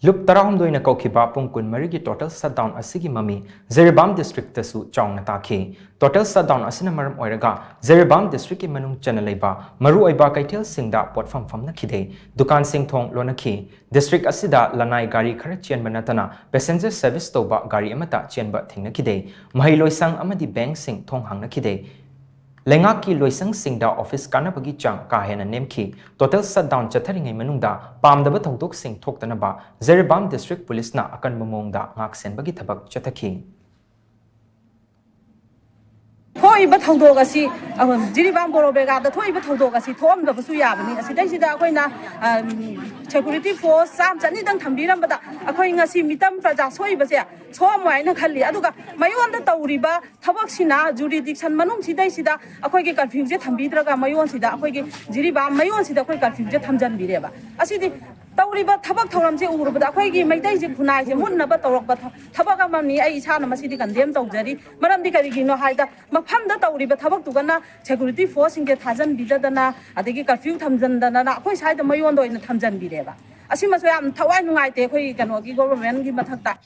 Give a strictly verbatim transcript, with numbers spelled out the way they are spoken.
ꯂꯨꯞ ꯇꯔꯥꯍꯨꯝꯗꯣꯏꯅ ꯀꯧꯈꯤꯕ ꯄꯨꯡ ꯀꯨꯟꯃꯔꯤꯒꯤ total shutdown ꯑꯁꯤꯒꯤ ꯃꯃꯤ ꯖꯤꯔꯤꯕꯥꯝ districtꯇꯁꯨ ꯆꯥꯎꯅ ꯇꯥꯈꯤ꯫ Total shutdown ꯑꯁꯤꯅ ꯃꯔꯝ ꯑꯣꯏꯔꯒ ꯖꯤꯔꯤꯕꯥꯝ districtꯀꯤ ꯃꯅꯨꯡ ꯆꯟꯅ ꯂꯩꯕ ꯃꯔꯨꯑꯣꯏꯕ ꯀꯩꯊꯦꯜꯁꯤꯡꯗ ꯄꯣꯠꯐꯝ ꯐꯝꯅꯈꯤꯗꯦ꯫ ꯗꯨꯀꯥꯟꯁꯤꯡ ꯊꯣꯡ ꯂꯣꯟꯅꯈꯤ꯫ District ꯑꯁꯤꯗ ꯂꯅꯥꯏ ꯒꯥꯔꯤ ꯈꯔ ꯆꯦꯟꯕ ꯅꯠꯇꯅ passenger service ꯇꯧꯕ ꯒꯥꯔꯤ ꯑꯃꯠꯇ ꯆꯦꯟꯕ ꯊꯦꯡꯅꯈꯤꯗꯦ꯫ ꯃꯍꯩ ꯂꯣꯏꯁꯪ ꯑꯃꯗꯤ bankꯁꯤꯡ ꯊꯣꯡ ꯍꯥꯡꯅꯈꯤꯗꯦ꯫ ꯂꯩꯉꯥꯛꯀꯤ ꯂꯣꯏꯁꯪꯁꯤꯡꯗ office ꯀꯥꯟꯅꯕꯒꯤ ꯆꯥꯡ ꯀꯥ ꯍꯦꯟꯅ ꯅꯦꯝꯈꯤ꯫ Total shutdown ꯆꯠꯊꯔꯤꯉꯩ ꯃꯅꯨꯡꯗ ꯄꯥꯝꯗꯕ ꯊꯧꯗꯣꯛꯁꯤꯡ ꯊꯣꯛꯇꯅꯕ ꯖꯤꯔꯤꯕꯥꯝ district policeꯅ ꯑꯀꯟꯕ ꯃꯑꯣꯡꯗ ꯉꯥꯛ ꯁꯦꯟꯕꯒꯤ ꯊꯕꯛ ꯆꯠꯊꯈꯤ꯫ ꯊꯣꯛꯏꯕ ꯊꯧꯗꯣꯛ ꯑꯁꯤ, ꯑ, ꯖꯤꯔꯤꯕꯥꯝ ꯕꯣꯔꯣꯕꯦꯒꯥꯗ ꯊꯣꯛꯏꯕ ꯊꯧꯗꯣꯛ ꯑꯁꯤ ꯊꯣꯛꯑꯝꯗꯕꯁꯨ ꯌꯥꯕꯅꯤ꯫ ꯑꯁꯤꯗꯩꯁꯤꯗ ꯑꯩꯈꯣꯏꯅ, ꯑ, security force ꯆꯥꯝ ꯆꯅꯤꯗꯪ ꯊꯝꯕꯤꯔꯝꯕꯗ ꯑꯩꯈꯣꯏ ꯉꯁꯤ ꯃꯤꯇꯝ ꯄ꯭ꯔꯖꯥ ꯁꯣꯛꯏꯕꯁꯦ ꯁꯣꯛꯑꯝꯃꯣꯏ ꯍꯥꯏꯅ ꯈꯜꯂꯤ꯫ ꯑꯗꯨꯒ ꯃꯌꯣꯟꯗ ꯇꯧꯔꯤꯕ ꯊꯕꯛꯁꯤꯅ jurisdiction ꯃꯅꯨꯡꯁꯤꯗꯩꯁꯤꯗ ꯑꯩꯈꯣꯏꯒꯤ curfewꯁꯦ ꯊꯝꯕꯤꯗ꯭ꯔꯒ ꯃꯌꯣꯟꯁꯤꯗ, ꯑꯩꯈꯣꯏꯒꯤ ꯖꯤꯔꯤꯕꯥꯝ ꯃꯌꯣꯟꯁꯤꯗ ꯑꯩꯈꯣꯏ curfewꯁꯦ ꯊꯝꯖꯟꯕꯤꯔꯦꯕ꯫ ꯑꯁꯤꯗꯤ ꯇꯧꯔꯤꯕ ꯊꯕꯛ ꯊꯧꯔꯝꯁꯦ ꯎꯔꯨꯕꯗ ꯑꯩꯈꯣꯏꯒꯤ ꯃꯩꯇꯩꯁꯦ ꯈꯨꯟꯅꯥꯏꯁꯦ ꯃꯨꯠꯅꯕ ꯇꯧꯔꯛꯄ ꯊ-, ꯊꯕꯛ ꯑꯃꯅꯤ꯫ ꯑꯩ ꯏꯁꯥꯅ ꯃꯁꯤꯗꯤ condemn ꯇꯧꯖꯔꯤ꯫ ꯃꯔꯝꯗꯤ ꯀꯔꯤꯒꯤꯅꯣ ꯍꯥꯏꯗ ꯃꯐꯝꯗ ꯇꯧꯔꯤꯕ ꯊꯕꯛꯇꯨꯒꯅ security forceꯁꯤꯡꯁꯦ ꯊꯥꯖꯟꯕꯤꯗꯗꯅ, ꯑꯗꯒꯤ curfew ꯊꯝꯖꯟꯗꯅ ꯑꯩꯈꯣꯏ ꯁ꯭ꯋꯥꯏꯗ ꯃꯌꯣꯟꯗ ꯑꯣꯏꯅ ꯊꯝꯖꯟꯕꯤꯔꯦꯕ꯫ ꯑꯁꯤꯃꯁꯨ ꯌꯥꯝ ꯊꯋꯥꯏ ꯅꯨꯡꯉꯥꯏꯇꯦ ꯑꯩꯈꯣꯏ ꯀꯩꯅꯣꯒꯤ governmentꯒꯤ ꯃꯊꯛꯇ꯫